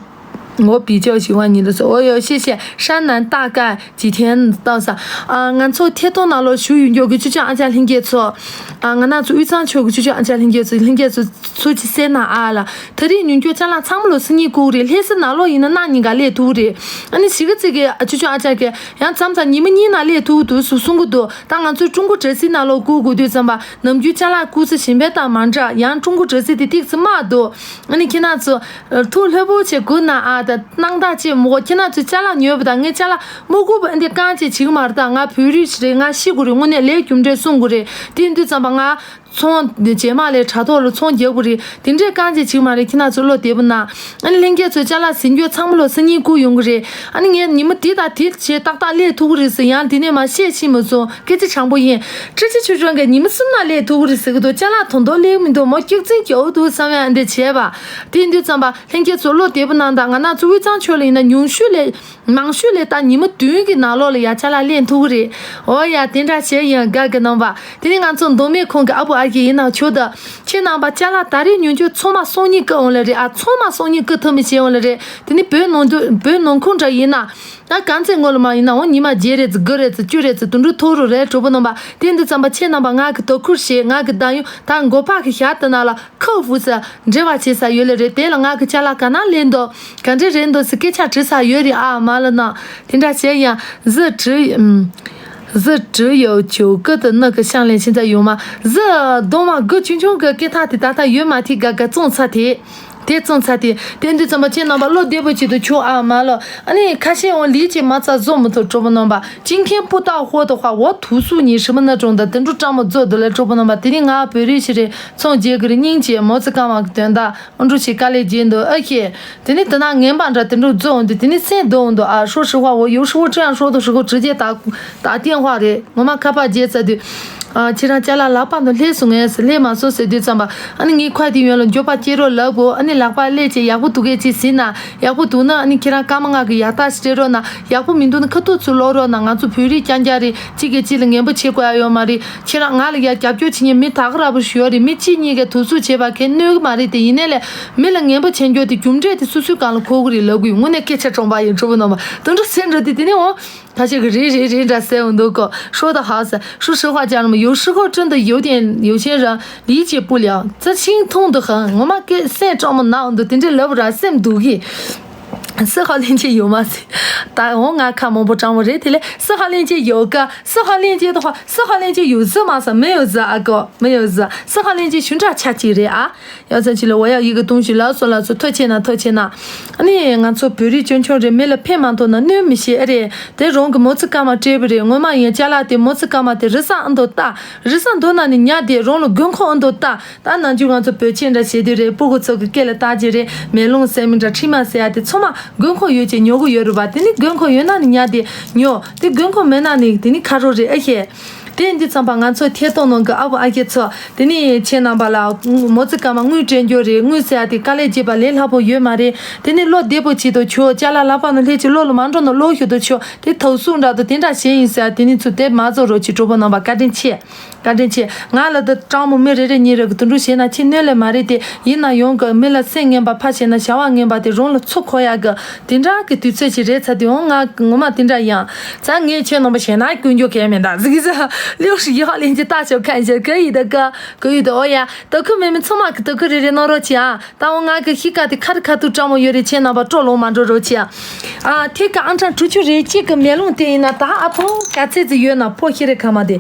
我比较喜欢你的手。我有谢谢山南大概几天到上。啊，ང་ཚོ་ཐད་གཏོང་ནང་ལོགས་ཞུགས་ཡོད་མཁན་གྱི་ཅོ་ཅོ་ཨ་ཅག་ལྷན་རྒྱས་ཚོ། ཨ་ང་ན་ཚོ་དབུས་གཙང་ཆོལ་གྱི་ཅོ་ཅོ་ཨ་ཅག་ལྷན་རྒྱས་ཚོ་ལྷན་རྒྱས་ཚོ་ཚུར་ཅིག་གསན་ན་ཨ་ལ། ད་རེས་ཉུང་སྐྱོ་ཅ་ལག་ཚང་མ་ལོ་སི་ཉི་ཀུ་རེད། ལྷ་ས་ནང་ལོགས་ཡིན་ན་ན་ཉིན་ག་ལས་ཐུག་རེད། ཨ་ནི་ཞི་གི་ཙི་གི་ཅོ་ཅོ་ཨ་ཅག་གི་ཡང་མཚམས་མཚམས་ཉི་མ་གཉིས་ནང་ལས་ཐུག་འདུག་སུ་གསུང་གི་འདུག་ད་ང་ཚོས་ཀྲུང་གོ་དྲ་སིལ་ནང་ལོགས་བསྐུར་དགོས་དུས་ཙམ་པ་ནམ་རྒྱུན་ཅ་ལག་བསྐུར་ས་གཞན་པའི་དང་མ་འདྲ། ཡང་ཀྲུང་གོ་དྲ་སིལ་དེ་ཏིག་ཙི་དམའ་འདུག་ཨ་ནི་ཁྱེད་རང་ཚོ་ཐུགས་ལྷོད་པོ་བྱས་སྒུག་ན་ཨ། ད་སྣང་དག་ཅིག་མོ་ཁྱེད་རང་ཚོས་ཅ་ལག་ཉོས་པ་དང་ངས་ཅ་ལག་མ་བསྐུར་བ་འདི་རྐང་ཅིག་བྱེད་ཀྱི་མ་རེད། ད་ང་བོད་རིགས་ཤིག་རེད། ང་ཤི་དགོས་རེད། དངོས་གནས་ལས་རྒྱུ་འབྲས་སྲུང་དགོས་རེད། དེ་ཡིན་དུས་ཙམ་པ་ང་ཚོང་རྗེས་མ་ལས་དྲ་ཐོག་ལ་ཚོང་རྒྱག་དགོས་རེད། དེ་འདྲའི་རྐང་རྗེས་བྱེད་ཀྱི་མ་རེད། ཁྱེད་རང་ཚོ་བློ་བདེ་པོ་གནང་། ཨ་ནི་ལྷན་རྒྱས་ཚོས་ཅ་ལག་ཟིན་རྒྱུ་ཚང་མ་ལོ་སི་ཉིན་བསྐུར་ཡོང་གི་རེད། ཨ་ནི་ངས་ཉི་མ་དེ་དང་དེ་བྱས་ཏག་ཏག་སླེབས་ཐུབ་ཀྱི་རེད་ཟེར། ཡང་དེ་ནས་མ་བཤད་ཤེས་མ་སོང་། སྐད་ཆ་དྲང་པོ་ཡིན། ཁྲི་ཆེ་ཆུ་ཆུང་གིས་ཉི་མ་གསུམ་ནང་སླེབས་ཐུབ་ཀྱི་རེད་ཟེར་གི་འདུག་ཅ་ལག་དོན་དུ་སླེབས་མི་འདུག་མོ་སྐྱག་རྫུན་རྒྱག་འདུག་བསམ་ཡ་འདི་བྱས་པ། དེ་ཡིན་དུས་ཙམ་པ་ལྷན་རྒྱས་ཚོ་བློ་བདེ་པོ་གནང་དང་། ང་ན་ཚོ་དབུས་གཙང་ཆོལ་ལ་ཡིན་ན་ཉུང་ཤོས་ལས། མང་ཤོས་ལས་ད་ཉི་མ་བདུན་གྱི་ནང་ལོགས་ལ་ཡ་ཅ་ལག་ལེན་ཐུབ་ཀྱི་རེད། འོ་ཡ་དེ་འདྲ་བྱས་ཡིན་དགའ་གི་གནང་བ། དེ་ནས་ང་ཚོ་མདོ་སྨད་ཁོངས་ཀྱི་ཨ་བུ་ཨ་ཁེ་ཡིན་ན་ཆོག་ད། ཁྱེད་རྣམ་པ་ཅ་ལག་ད་རེས་ཉུང་ཆུང་ཚང་མ་སང་ཉིན་བསྐུར་འོང་ལེ་རེད་ཨ། ཚང་མ་སང་ཉིན་བསྐུར་ཐུབ་མི་བྱེད་འོང་ལེ་རེད། དེ་ནས་བོད་ནང་དུ་བོད་ནང་ཁོངས་འདྲ་ཡིན་ན། ད་གང་ཚེ་ངོ་ལ་མ་ཡིན་ན་འོ་ཉི་མ་བརྒྱད་རེ་ཙམ་དགུ་རེ་ཙམ་བཅུ་རེ་ཙམ་དུ་འགྲོ་ཐུབ་རུ་རེད་གྲོགས་པོ་རྣམ་པ། དེ་འདི་ཙམ་པ་ཁྱེད་རྣམ་པ་ང་གི་དོ་ཁུར་བྱེད། ང་གི་བདག་ཡོད་ད་མགོ་ཕག་གི་ཞག་དེ་ན་ལ། ཁོ་ཧྥུ་ས་འབྲེལ་བ་བྱེད་ས་ཡོད་ལེ་རེད། དེ་ལ་ང་གི་ཅ་ལག་ག་ན་ལེན་འདུག་ག་འདྲ་རེད་འདུག་ཟེར་སྐད་ཆ་དྲི་ས་ཡོད་རེད་ཨ། མ་ལ་ན་དེ་འདྲ་བྱས་ཡང་། 日只嗯日只有九个的那个项链现在有吗？ 日 གདོང་མ་དགུ་ཆུང་ཆུང་གི་སྐེ་ཐག་དེ་ད་ལྟ་ཡོད་མ་ཐིག་ག་ག་བཙོང་ཚ་དེ། དེ་བཙོང་ཚ་དེ། དེ་འདི་ཙམ་པ་ཁྱེད་རྣམ་པ་བློ་བདེ་པོ་བྱེད་དུ་ཆོག་ཨ། མ་ལ་ཨ་ནི་ཁ་ཤས་འོང་ལིའི་ཅེ་མ་རྩ་བཟོ་མི་ཐུབ་གྲོགས་པོ་རྣམ་པ། 今天不到货的话，我投诉你什么那种的 དེ་འདྲ་སྤྲང་མོ་བཟོ་འདུག་ལེ་གྲོགས་པོ་རྣམ་པ། དེ་ནི་ང་བོད་རིགས་ཤིག་རེད། ཚོང་རྒྱག་གི་རེད། སྙིང་རྗེ། མོ་ཙི་ཀ་མ་གི་དོན་དག་ཨ་འགྲོ་ཞིག་དཀའ་ལས་བརྒྱབ་འདུག་ཨ་ཁེ། དེ་ནི་དེ་ན་ངན་པ་འདྲ་དེ་འདྲ་བཟོ་འོང་དུས་དེ་ནི་སེམས་སྡུག་འོང་འདུག་ཨ། 说实话，我有时候这样说的时候，直接打打电话 རེད། ངོ་མ་ཁ་པར་བརྗེད་ཚར་དུས། ཨ། ཁྱེད་རང་ཅ་ལག་ལག་པ་ནང་སླེབས་སོང་ངས་ཟེར། སླེབས་མ་སོང་ཟེར་དུས་ཙམ་པ། ཨ་ནི་ངའི་ཁ་དེ་ཡོན་ལ་མགྱོགས་པ་སྐྱེལ་རོགས་ལབ་དགོས། ཨ་ནི་ལག་པ་སླེབས་བྱས་ཡག་པོ་འདུག་གས་ཅིག་ཟིན་ན། ཡག་པོ་འདུག་ན་ཨ་ནི་ཁྱེད་རང་སྐར་མ་ལྔ་གི་ཡག་རྟགས་ཤིག་སྤྲད་རོགས་གནང་། ཡག་པོ་མི་འདུག་ན་ཁ་ཐུག་ཚུར་ལོག་རོགས་གནང་། ང་ཚོ་བོད་རིགས་རྐྱང་རྐྱང་རེད། གཅིག་གིས་གཅིག་ལ་ངན་པ་བྱེད་དགོས་ཡ་ཡོད་མ་རེད། ཁྱེད་རང་ང་ལ་ཡ་རྒྱབ་སྐྱོར་བྱེད་མཁན་མི་དག་ར་བོ་ཞིག་ཡོད་རེད། མི་གཅིག་གཉིས་ཀས་དུས་ཚོད་བྱས་པ་གས་གནོད་གི་མ་རེད་དེ། ཡིན་ནའི་ལས་མི་ལ་ངན་པ་བྱེད་རྒྱུ་དེ་རྒྱུ་འབྲས་དེ་སོ་སོའི་སྒང་ལ་འཁོར་གི་རེད་ལབ་གི་ཡོད། དངོས་གནས་སྐད་ཆ་དྲང་པ་ཡིན་གྲོགས་པོ་རྣམ་པ། དེ་འདྲ་སེམས་འགྲོ་དེ་དེ་ནས་འོང་། 他这个人人人这三文都够，说的好是，说实话讲了嘛，有时候真的有点，有些人理解不了，这心痛的很。我们给三张么拿很多，真正来不着，三都给。四号链接有吗？ ད་འོང་ང་ཁ་མང་པོ་དྲང་བ་རེད། དེ་ལས་四号链接有个，四号链接的话，四号链接有字吗？是没有字啊，哥，没有字。四号链接寻找恰吉人啊。 ཡང་སེམས་ཅི་ལ་འོ་ཡ་ཡི་གི་དུང་ཞིག་ལ་སོ་ལ་སོ་ཐོ་ཆེ་ན་ཐོ་ཆེ་ན། ཨ་ནི་ང་ཚོ་བོད་རིགས་སྤྱོད་ཆོག་རེད། མི་ལ་ཕན་མ་ཐོགས་ན་གནོད་མི་ཤེས་ཨེ་རེད། དེ་རང་གི་མོ་ཙི་ཀ་མ་སྤྲད་པ་རེད། ངོ་མ་ཡིན་ཅ་ལག་དེ་མོ་ཙི་ཀ་མ་དེ་རི་ས་ཨ་མདོ་ལྟ། རི་ས་མདོ་ན་ནི་ཉ་དེ་རང་ལ་དགོས་མཁོ་ཨ་མདོ་ལྟ། ད་ནང་རྒྱུ་ང་ཚོ་བོད་ཆེན་འདྲ་བྱེད་དུས་རེད། སྤུ་གུ་ཚོ་གི་སྐེ་ལ་བཏགས་ཀྱི་རེད། མེ་ལོང་ཟེར་མི་འདྲ་ཁྲི་མ་ཟེར་ཡ་དེ་ཚང་མ་དགོས་མཁོ་ཡོད་ཅེས་ཉོ་གི་ཡོད་རེད་པ། དེ་ནི་དགོས་མཁོ་ཡོད་ན་ནི་ཉ་དེ་ཉོ། དེ་དགོས་མཁོ་མེད་ན་ནི་དེ་ནི་ཁ་རོག་རེད་ཨེ་ཤེས། དེ་འདི་ཙམ་པ་ང་ཚོ་ཐད་གཏོང་ནང་གི་ཨ་བུ་ཨ་ཁེ་ཚོ། དེ་ནི་ཁྱེད་རྣམ་པ་ལ་མོ་ཙི་ཀ་མ་དངུལ་སྤྲད་རྒྱུ་རེད། དངུལ་ཟེར་ཡ་དེ་དཀའ་ལས་བརྒྱབ་པ་ལས་སླ་པོ་ཡོད་མ་རེད། དེ་ནི་བློ་བདེ་པོ་བྱེད་དུ་ཆོག་ཅ་ལག་ལག་པ་ནང་སླེབས་ཀྱི་བློ་ལ་མ་འགྲོ་ན་བློ་ཞུ་དུ་ཆོག་དེ་ཐོག་སུ་འདྲ་དུ་དེ་འདྲ་བྱེད་ཡིན་ཟེར་ཡ་དེ་ནི་ཚུལ་དེབ་མ་བཟོ་རོགས་ཀྱི་གྲོགས་པོ་རྣམ་པ་བཀའ་དྲིན་ཆེ། བཀའ་དྲིན་ཆེ། ང་ལ་དུ་སྤྲང་མོ་མི་རེ་རེ་གཉིས་རེ་གི་དུ་འགྲོ་བྱས་ན་ཁྱི་གནོད་ལས་མ་རེད་དེ། ཡིན་ན་ཡོང་གི་མི་ལ་སེམས་ངན་པ་ཕ་བྱས་ན་བྱ་བ་ངན་པ་དེ་རང་ལ་ཚུར་འཁོར་ཡག་གི་དེ་འདྲ་གི་དུས་ཚོད་ཅིག་རེད་ཚ་དེ་འོང་། ང་ངོ་མ་དེ་འདྲ་ཡང་། ཙང་ངས་ཁྱོད་རྣམ་པ་བྱས་ན་སྐྱོན་རྒྱུ་གལ་མེད་ད་ཟིག་ཟ། 六十一号链接大小看一下，可以的哥，可以的哦呀，德克妹妹充满个德克人人闹热情啊。ད་འོང་ང་གི་ཤི་ཀ་དེ་ཁ་རི་ཁ་ཐུག་སྤྲང་མོ་ཡོད་རེད། ཁྱེད་རྣམ་པ་སྤྲོ་ལོང་མ་འགྲོ་རོགས་བྱས་ཨ། ཨ་ཐེ་ཀ་ཨང་གྲངས་དྲུག་ཅུ་རེ་གཅིག་གི་མེ་ལོང་དེ་ཡིན་ན་ད་ཨ་ཕོ་ག་ཚད་ཙི་ཡོད་ན་ཕོ་ཤི་རེ་ཁ་མ་དེ།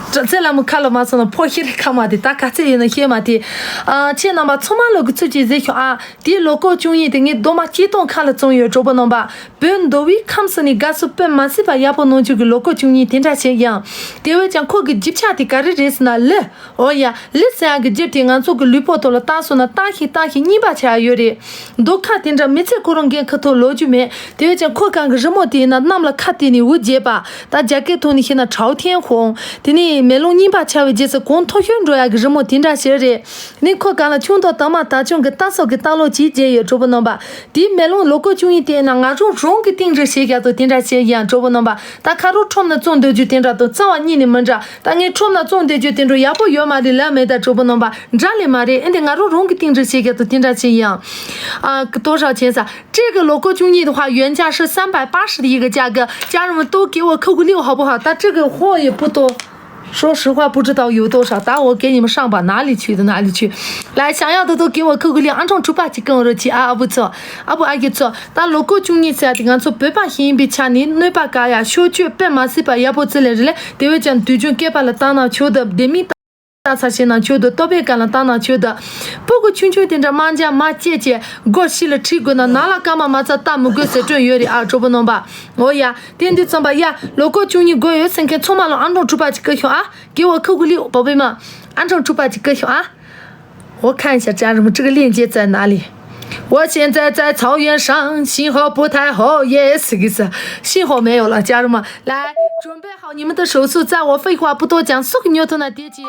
ཙེ་ལ་མོ་ཁ་ལ་མ་སོང་ན་ཕོ་ཤི་རེ་ཁ་མ་དེ་ད་ག་ཚད་ཡོད་ན་ཤེས་མ་དེ། ཨ་ཁྱེད་རྣམ་པ་ཚང་མ་ལོ་གི་ཚུལ་གྱིས་ཟེར་ཤོག་ཨ། དེའི་ལོ་ཀོ་བཅུ་གཉིས་དེ་ངས་རྡོག་མ་གཅིག་སྟོང་ཁ་ལ་བཙོང་ཡོད་གྲོགས་པོ་རྣམ་པ། བོད་མདོ་དབུས་ཁམས་གསུམ་ནས་དགའ་བསུ་དཔེ་མ་སྲིད་པ་ཡག་པོ་གནང་རྒྱུ་གི་ལོ་ཀོ་བཅུ་གཉིས་དེ་འདྲ་ཞིག་ཡང་། དེ་བས་ཀྱང་ཁོ་གི་རྒྱུ་ཆ་དེ་ག་རེ་རེད་ཟེར་ན་ལི། འོ་ཡ། ལི་ཟེར་ཡག་གི་རྒྱུ་དེ་ང་ཚོ་གི་ལུས་པོ་ཐོག་ལ་བཏགས་སོང་ན་བཏགས་ཤིང་བཏགས་ཤིང་རྙིད་པ་ཆགས་ཡོད་རེད། རྡོ་ཁ་དེ་འདྲ་མི་ཚེ་ཁོ་རང་འགན་ཁ་ཐོག་ལོག་རྒྱུ་མེད། དེ་བས་ཀྱང་ཁོ་གང་གི་རི་མོ་དེ་ཡིན་ན་གནམ་ལ་ཁ་གཏད་ནས་འུར་བརྗེད་པ། ད་རྒྱ་སྐད་ཐོག་ནས་བཤད་ན་朝天红། དེ་ནས། མེ་ལོང་རྙིང་པ་ཆགས་པའི་རྗེས་སུ་གོང་མཐོ་ཤོས་འགྲོ་ཡག་གི་རི་མོ་དེ་འདྲ་ཞིག་རེད། ནི་ཁོ་གང་ལ་ཆུང་དང་དྭངས་མ་དག་ཆུང་གི་ལྟ་སོགས་ཀྱི་ལྟ་ལོག་ཅིག་བྱས་ཡོད། གྲོགས་པོ་རྣམ་པ། དེའི་མེ་ལོང་ལོ་ཀོ་བཅུ་གཉིས་དེ་ན་ང་རང་རང་གི་སྟེང་རི་བྱས་ཀྱང་དོ་དེ་འདྲ་བྱས་ཡང་གྲོགས་པོ་རྣམ་པ། ད་ཁ་རོག་ཁྲོམ་ན་བཙོང་སྡོད་རྒྱུ་དེ་འདྲ་དང་རྩ་བ་ཉིད་ནས་མི་འདྲ། ད་ངས་ཁྲོམ་ན་བཙོང་སྡོད་རྒྱུ་དེ་འདྲ་ཡག་པོ་ཡོད་མ་རེད་ལབ་མེད། ད་གྲོགས་པོ་རྣམ་པ། འདྲ་ལས་མ་རེད། ཨེ་འདི་ང་རང་རང་གི་སྟེང་རི་བྱས་ཀྱང་དོ་དེ་འདྲ་བྱས་ཡང་། ཨ་ཀི་ཏོ་ཧྲའོ་ཆེན་ས། 这个 ལོ་ཀོ་བཅུ་གཉིས་的话，原价是三百八十的一个价格，家人们都给我扣个六，好不好？他这个货也不多，说实话不知道有多少，打我给你们上吧，哪里去的哪里去。来，想要的都给我扣个六， ཨ་འབྲོང་གྲུ་པ་གཅིག་གང་རོ་ཆི། ཨ་ཨ་བུ་ཚོ། ཨ་བུ་ཨ་ཡེ་ཚོ། ད་ལོ་ཀོ་བཅུ་གཉིས་ཟེར་ཡ་དེ་ང་ཚོ་བོད་པ་ཞིག་ཡིན་པའི་ཆ་ནས་གནོད་པ་ག་ཡ་ཤོ་ཆོས་དཔེ་མ་སྲིད་པ་ཡག་པོ་ཙི་ལས་རེད་ལས། དེ་བས་ཀྱང་དུས་རྒྱུན་སྐེད་པ་ལ་བཏང་ན་ཆོག་ཏུ་ལྡེ་མིག་ལྟ་ཚ་བྱེད་ན་ཆོག་ཏུ་ལྟོ་པའི་ག་ལ་བཏང་ན་ཆོག་ཏུ། སྤུ་གུ་ཆུང་ཆུང་དེ་འདྲ་དམར་འཇམ་མ་བཅད་བཅད་སྒོ་ཕྱི་ལ་ཁྲིད་དགོས་ན་ནང་ལ་སྐར་མ་མ་ཚད་ལྟ་མི་དགོས་ཟེར་སྤྲོད་ཡོད་རེད། ཨ་གྲོགས་པོ་རྣམ་པ། འོ་ཡ། དེ་འདི་ཙམ་པ་ཡ། ལོ་ཀོ་བཅུ་གཉིས་དགོས་ཡོད་ཟེར་མཁན་ཚང་མ་ལ་ཨ་འབྲོང་གྲུ་པ་གཅིག་བཀའ་ཤོག་ཨ། 给我扣个六，宝贝们。 ཨ་འབྲོང་གྲུ་པ་གཅིག་བཀའ་ཤོག་ཨ། 我看一下家人们这个链接在哪里。 我现在在草原上，信号不太好耶，是个是，信号没有了，家人们，来，准备好你们的手速，在我废话不多讲，速度牛头那跌起。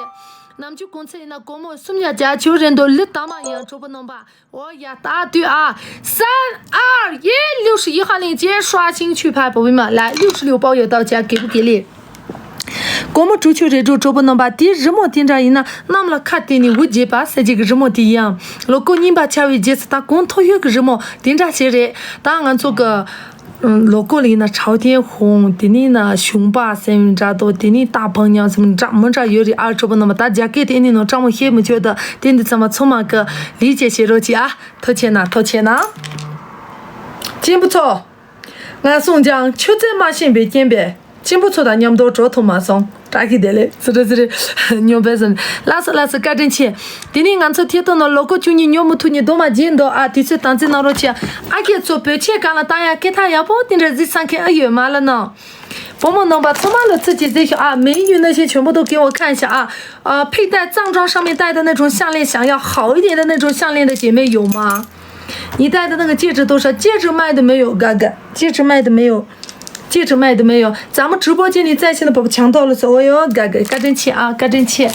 ནམ་རྒྱུན་གོང་ཚད་ཡིན་ན་སྒོར་མོ་སུམ་བརྒྱ་བརྒྱད་ཅུ་རེད་འདུག་ལི་དྭངས་མ་ཡིན་གྲོགས་པོ་རྣམ་པ། 我也打对啊，三二一，六十一号链接刷新去拍，宝贝们，来，六十六包邮到家，给不给力？ སྒོར་མོ་དྲུག་ཅུ་རེད་འགྲོ་གྲོགས་པོ་རྣམ་པ། དེའི་རི་མོ་དེ་འདྲ་ཡིན་ན་གནམ་ལ་ཁ་གཏད་ནས་འུར་བརྗེད་པ་ཟེར་གྱི་གི་རི་མོ་དེ་ཡིན། ལོ་ཀོ་རྙིང་པ་ཆགས་པའི་རྗེས་སུ་ད་གོང་མཐོ་ཤོས་ཀྱི་རི་མོ་དེ་འདྲ་ཞིག་རེད། ད་ང་ཚོ་གི་ལོ་ཀོ་ལ་ཡིན་ན་朝天红། དེ་ནས་ན་ཞུང་པ་ཟེར་འདྲ་དང་། དེ་ནས་大红娘ཟེར་འདྲ་མི་འདྲ་ཡོད་རེད། ཨ་གྲོགས་པོ་རྣམ་པ། ད་རྒྱ་སྐད་དེ་ཨེ་ནས་ནང་སྤྲང་མོ་ཤེས་མི་ཆོག་ད་དེ་འདི་ཚང་མ་ཚང་མ་གི་ལི་ཅེ་བྱེད་རོགས་གྱིས་ཨ། ཐུགས་རྗེ་ཆེ་གནང་། ཐུགས་རྗེ་ཆེ་གནང་། གཅེན་པོ་ཚོ། ང་སོང་ཀྱང་ཆུ་ཚོད་མ་ཤེས་པའི་རྐྱེན་པས་གཅེན་པོ་ཚོ་དང་མཉམ་དུ་འགྲོ་ཐུབ་མ་སོང་། བཀྲ་ཤིས་བདེ་ལེགས། ཟི་རི་ཟི་རི། སྨྱོན་པས་ཟིན། ལགས་སོ་ལགས་སོ། བཀའ་དྲིན་ཆེ། དེ་ནས་ང་ཚོ་ཐད་གཏོང་ནང་ལོ་ཀོ་བཅུ་གཉིས་ཉོ་མི་ཐུབ་ནས་སྡོད་མ་བརྗེད་འདུག་ཨ། དུས་ཚོད་དམ་འཛིན་གནང་རོགས་བྱེད། ཨ་ཁྱེད་ཚོ་བོད་ཆས་སྒང་ལ་བཏང་ཡ་སྐད་ཐག་ཡག་པོ་དེ་འདྲ་གཟིགས་ཚར་མཁན་ཨ་ཡོད་མ་ལ་ན། བུ་མོ་རྣམ་པ་ཚང་མ་ལ་ཚིག་གཅིག་ཟེར་ཞུ་ཨ། 美女那些全部都给我看一下啊。 ཨ། 佩戴藏装上面戴的那种项链，想要好一点的那种项链的姐妹有吗？ 你戴的那个戒指多少？戒指卖的没有，嘎嘎，戒指卖的没有，戒指卖的没有。咱们直播间里在线的宝宝抢到了，所有嘎嘎，嘎真气啊，嘎真气。